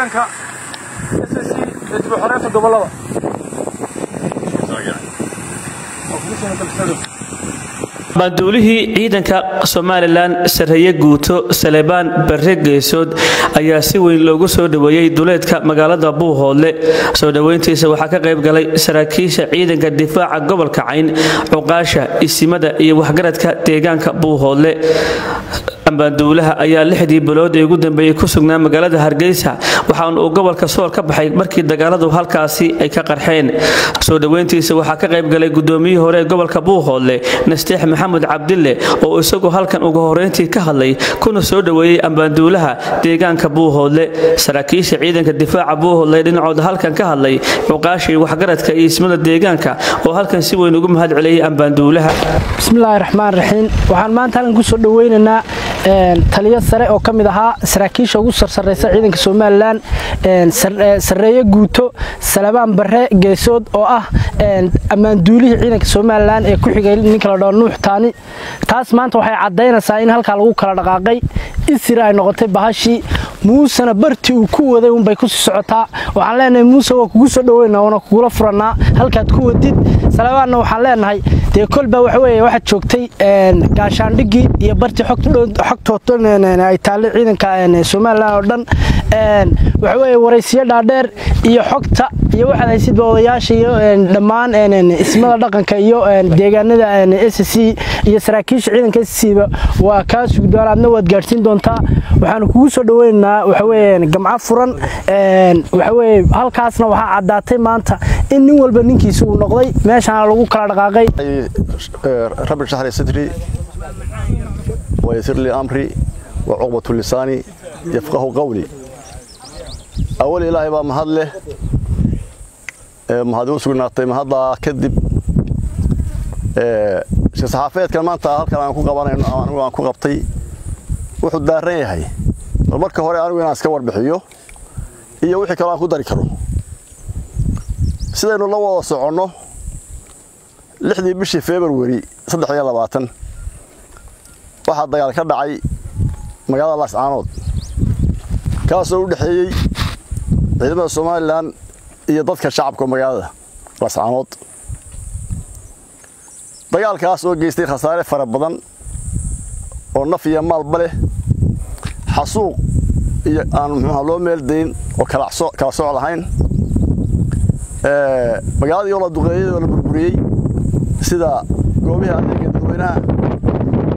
Ciidanka SSC ee dib u xoreynta gobollada. Banduulihii ciidanka Somalilan, sarreeye guuto Salebaan Barre Geesood, ayaa si weyn loogu soo dhoweeyey duleedka magaalada Buuhoodle. Soo dhoweyntiisa waxaa ka qayb galay saraakiisha ciidanka difaaca gobolka Cayn, cuqaasha, isimada iyo waxgaradka deegaanka Buuhoodle. Ambaanduulaha ayaa 6dii bilood ee ugu dambeeyey ku sugnaa magaalada Hargeysa, waxaana uu gobolka Sool ka baxay markii dagaaladu halkaasi ay ka qarxeen. Soo dhoweyntiisa waxaa ka qayb galay gudoomiyihii hore ee gobolka Buuhoodle, Nasteex Maxamed Cabdille, oo isagu halkan ugu horeyntii ka hadlay kuna soo dhoweeyey ambaanduulaha deegaanka Buuhoodle. Saraakiisha ciidanka difaaca Buuhoodle dhinacooda halkan ka hadlay, cuqaashii, waxgaradka iyo ismada deegaanka oo halkan si weyn ugu mahad celiyey ambaanduulaha. Bismillaahi raxmaan raxiim. Waxaan maanta halkan kusoo dhaweynaynaa taliyo sare oo ka mid ahaa saraakiisha ugu sarsareysa ciidanka Somalilan, sarreeye guuto Salabaan Barre Geesood, oo ah ammaanduulihii ciidanka Somalilan ee ku xigay ninka la dhaho Nuux Taani. Taas maanta waxay caddaynaysaa in halkaa lagu kala dhaqaaqay, isir ay noqotay bahashii, Muusena bartii uu ku waday unbay kusii socotaa. Waxaan leenahay, Muuse, waa kugu soo dhaweynaa waana kugula furannaa halkaad ku wadid. Salabaanna waxaan leenahay, dee kolba waxa weeye waxaad joogtay gaashaandhiggii iyo bartii xogtooton ay taallay ciidanka Somalilan oo dhan. Waxa weeye waraysiyo dhaadheer iyo xogta iyo waxaad haysidba odayaasha iyo dhammaan ismada dhaqanka iyo deegaanada SSC iyo saraakiisha ciidanka SSC ba waa kaa sugi doonaa, adna waad gaadhsiin doontaa. Waxaanu kugu soo dhaweynaynaa waxa weeye gamco furan. Waxa weeye halkaasna waxaa caddaatay maanta in nin walba ninkiisa uu noqday, meeshaana lagu kala dhaqaaqay. رب اشرح لي صدري ويسر لي امري وعقبة لساني يفقه قولي. اول ilaahay baa mahad leh, mahad u sugnaatay. Mahadda kadib, saxaafeedkan maanta halkan aan ku qabanayno, anigu aan ku qabtay, wuxuu daaran yahay bal marka hore anigu inaan iska warbixiyo iyo wixii kaloo aan ku dari karo. Sidaynu la wada soconno, 6dii bishii February 23 waxaa dagaal ka dhacay magaalada Laascaanood, kaasoo u dhexeeyey ciidamada Somalilan iyo dadka shacabka magaalada Laascaanood. Dagaalkaas oo geystay khasaare fara badan oo naf iyo maalba leh, xasuuq iyo aan muxuuha loo meeldayn oo kala soc lahayn, magaaladii oo la duqeeyey oo la burburiyey, sida goobihii adeega dadweynaha,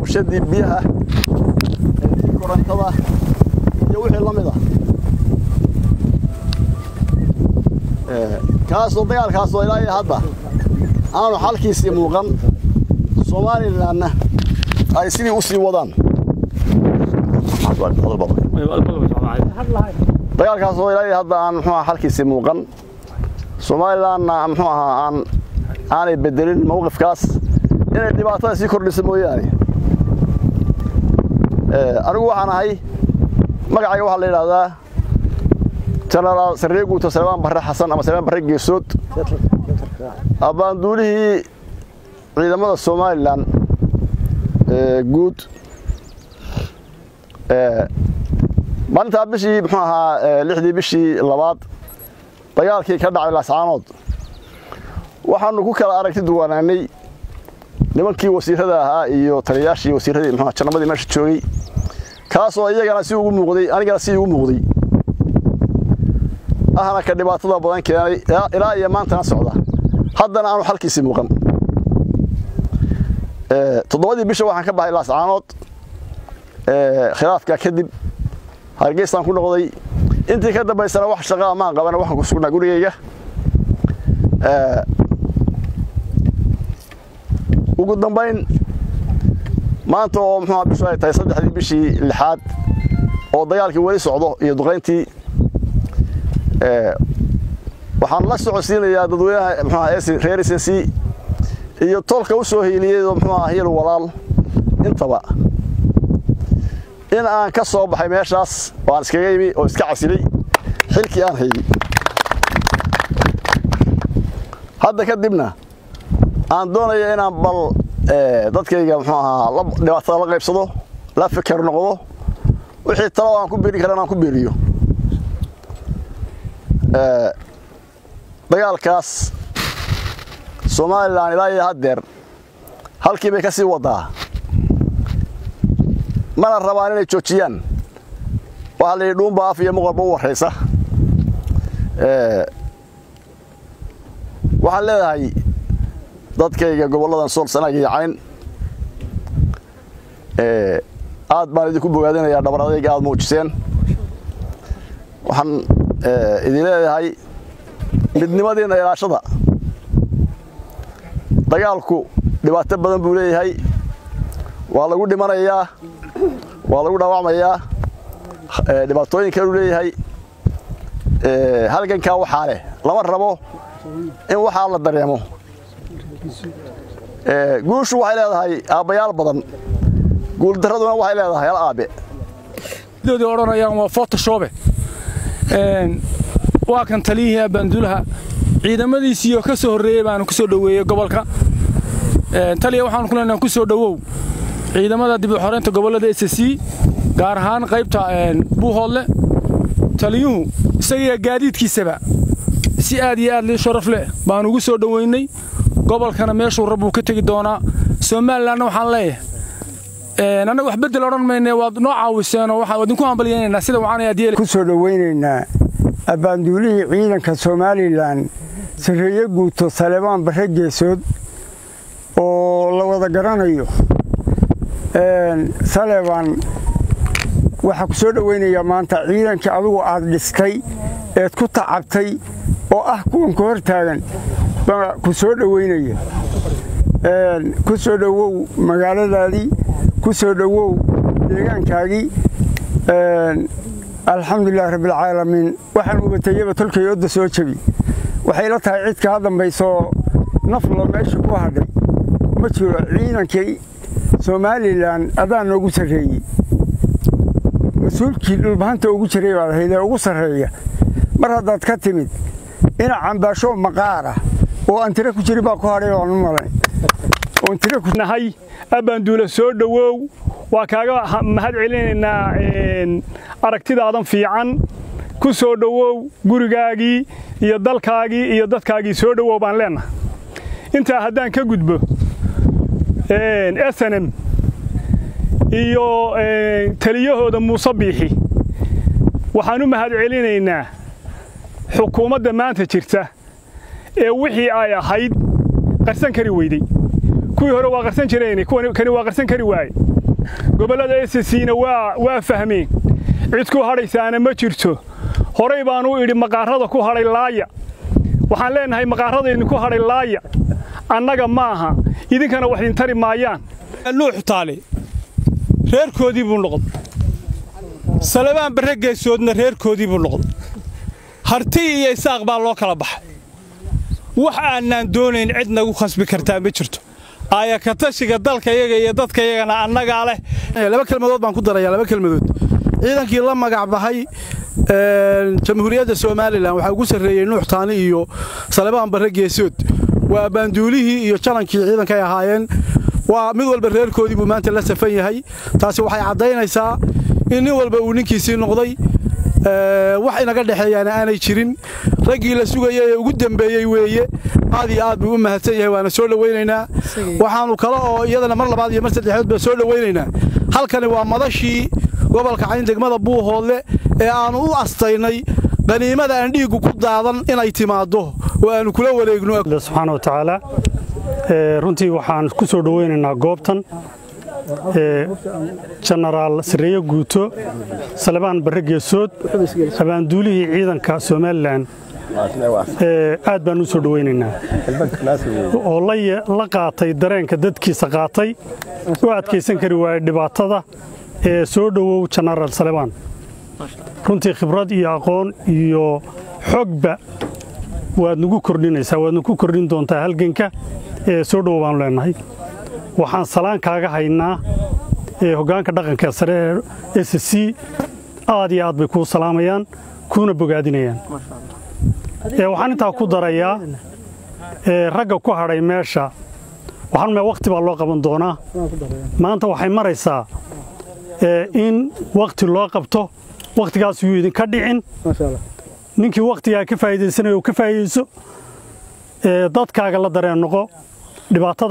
warshadii biyaha, korontada iyo wixii la mid ah. Kaasoo dagaalkaasoo ilaa iyo hadda aanu xalkiisii muuqan, Somalilanna ay sidii u sii wadaan. Dagaalkaasoo ilaa iyo hadda aan muxuu aha xalkiisii muuqan, Somalilanna muxuu ahaa aan aanay bedelin mowqifkaas, inay dhibaatada sii kordhiso mooyaane. Anigu waxaan ahay, magacayga waxaa la yidhaahdaa Jenaraal Sarreeye Guuto Salebaan Barre Xasan ama Salebaan Barre Geesood, abbaanduulihii ciidamada Somalilan guud. Maalintaa bishii muxuu ahaa 6dii bishii labaad dagaalkii ka dhacay Laascaanood, waxaanu ku kala aragti duwanaanay nimankii wasiirada ahaa iyo taliyayaashii wasiiradii muxuu janamadii meesha joogay, kaasoo iyagana si ugu muuqday, anigana si ugu muuqday, ahna ka dhibaatada badan keenay ilaa iyo maantana socda, haddana aanu xalkiisii muuqan. 7dii bisha waxaan ka baxay Laascaanood. Khilaafka kadib Hargeysaan ku noqday. Intii ka dambaysana wax shaqaa maan qabana, waxaan ku sugnaa gurigayga. Ugu dambayn, maanta oo muxuu bishu ay tahay 3dii bishii lixaad oo dagaalkii weli socdo iyo duqayntii, waxaan la socodsiinayaa dadweynaha muxuu reer SSC iyo tolka u soo hiiliyey oo muxuu ahaa hiil walaal intaba in aan ka soo baxay meeshaas oo aan iskaga yimi oo iska casilay xilkii aan hayay. Hadda kadibna aan doonaya inaan bal dadkayga muxuu ahaa dhibaatada la qaybsado, la fikir noqdo, wixii talo aan ku biiri karana aan ku biiriyo. Dagaalkaas Somalilan ilaa iyo haddeer halkii bay ka sii wadaa, mana rabaan inay joojiyaan. Waxaa la yidhi dhuunba af iyo muqalba u warraysa. Waxaan leedahay dadkayga gobolladan Sool, Sanaag iyo Cayn, aad baan idinku bogaadinayaa dhabar adayga aad muujiseen. Waxaan idin leeyahay midnimadiinna ilaashada. Dagaalku dhibaato badan buu leeyahay, waa lagu dhimanayaa, waa lagu dhaawacmayaa, dhibaatooyin kaluu leeyahay. Halgankaa waxaa leh lama rabo in waxaa la dareemo. Guushu waxay leedahay aabbayaal badan, guuldarraduna waxay leedahay hal aabe. Doodii odhanayaan waa Photoshop. Waa kan taliyihii abaanduulaha ciidamadiisiioo ka soo horreeyey baanu ku soo dhoweeyey gobolka. Taliya, waxaanu ku leenahay ku soo dhowow ciidamada dib u xoreynta gobollada SSC, gaar ahaan qaybta Buuhoodle. Taliyuhu isagiyo gaadiidkiisaba si aad iyo aad lii sharaf leh baanu ugu soo dhoweynay gobolkana. Meeshuu rabbuu ka tegi doonaa. Somalilandna waxaan leeyahay, annaga wax beddel odhan mayne, waad noo caawiseenoo waxaan idinku hambalyaynaynaa sida wacan aad yeeli. Ku soo dhoweynaynaa abbaanduulihii ciidanka Somalilan, sarreeye guuto Salebaan Barre Geesood, oo la wada garanayo. Salebaan, waxaa ku soo dhoweynayaa maanta ciidankii adigu aad dhistay eed ku tacabtay oo ah kuwan ku hor taagan baa ku soo dhoweynaya. Ku soo dhowow magaaladaadii, ku soo dhowow deegaankaagii. Alxamdulilahi rabbialcaalamiin. Waxaan ubatayaba tolkay odda soo jebi. Waxay la tahay cid kaa dambaysoo naflo meesha ku hadhay ma jiro. Ciidankii Somalilan adaa noogu sarreeyey, mas-uulkii dhulbahanta ugu jiray baad ahayd ee ugu sarreeya. Mar haddaad ka timid, ina cambaashoo maqaar ah oo aan tiro ku jirin baa ku hadhay oo aan u malayn oon tiro ku Nahay abaanduula, soo dhowow. Waa kaaga mahad celinaynaa aragtidaadan fiican. Ku soo dhowow gurigaagii iyo dalkaagii iyo dadkaagii. Soo dhowow baan leenahay. Intaa haddaan ka gudbo, SNM iyo taliyahooda Muuse Biixi, waxaan u mahad celinaynaa xukuumadda maanta jirta ee wixii ay ahayd qarsan kari weyday. Kuwii hore waa qarsan jireen, kani waa qarsan kari waaye. Gobollada SSC-na waa fahmeen, cid ku hadhaysaana ma jirto. Horay baanu idhi maqaarada ku hadhay laaya. Waxaan leenahay maqaarada idinku hadhay laaya, annaga ma aha, idinkana wax idin tari maayaan. Nuux Taale reerkoodii buu noqday, Salabaan Barre Geesoodna reerkoodii buu noqday. Harti iyo Isaaq baa loo kala baxay. Wax aanaan doonayn cid nagu khasbi kartaa ma jirto. Aaya ka tashiga dalka iyaga iyo dadka iyagana annagaa leh. Laba kelmadood baan ku darayaa, laba kelmadood. Ciidankii la magac baxay Jamhuuriyadda Somalilan waxaa ugu sarreeyey Nuux Taani iyo Salebaan Barre Geesood. Waa baanduulihii iyo janankii ciidanka ay ahaayeen. Waa mid walba reerkoodii buu maanta la safan yahay. Taasi waxay caddaynaysaa in nin walba uu ninkiisii noqday, wax inaga dhexeeyaana aanay jirin. Raggii la sugayay ee ugu dambeeyey weeye. Aad iyo aad buu u mahadsan yahay, waana soo dhowaynaynaa. Waxaanu kale oo iyadana mar labaad iyo mar saddexaad baa soo dhowaynaynaa. Halkani waa madashii gobolka Cayn, degmada Buuhoodle, ee aanu u astaynay qaniimada aan dhiiggu ku daadan inay timaaddo oo aanu kula wareegno. Subxaana wa tacaala, runtii waxaan ku soo dhoweynaynaa goobtan Jenaraal Sarreeye Guuto Salebaan Barre Geesood, abaanduulihii ciidanka Somalilan. Aad baan u soo dhoweynaynaa oo la qaatay dareenka dadkiisa, qaatay u adkaysan kari waayey dhibaatada. Ee soo dhowow, Jenaraal Salebaan. Runtii khibrad iyo aqoon iyo xogba waad nagu kordhinaysaa, waadna ku kordhin doontaa halganka. Ee soo dhowow baanu leenahay. Waxaan salaan kaaga haynaa ee hoggaanka dhaqanka sare ee SSC. Aad iyo aad bay kuu salaamayaan kuuna bogaadinayaan. Waxaan intaa ku darayaa, ragga ku hadhay meesha waxaan ma waqti baa loo qaban doonaa. Maanta waxay maraysaa in waqti loo qabto, waqtigaas yuu idinka dhicin. Ninkii wakhtigaa ka faa'iidaysanaya uu ka faa'iidayso, dadkaaga la dareen noqo dhibaatada.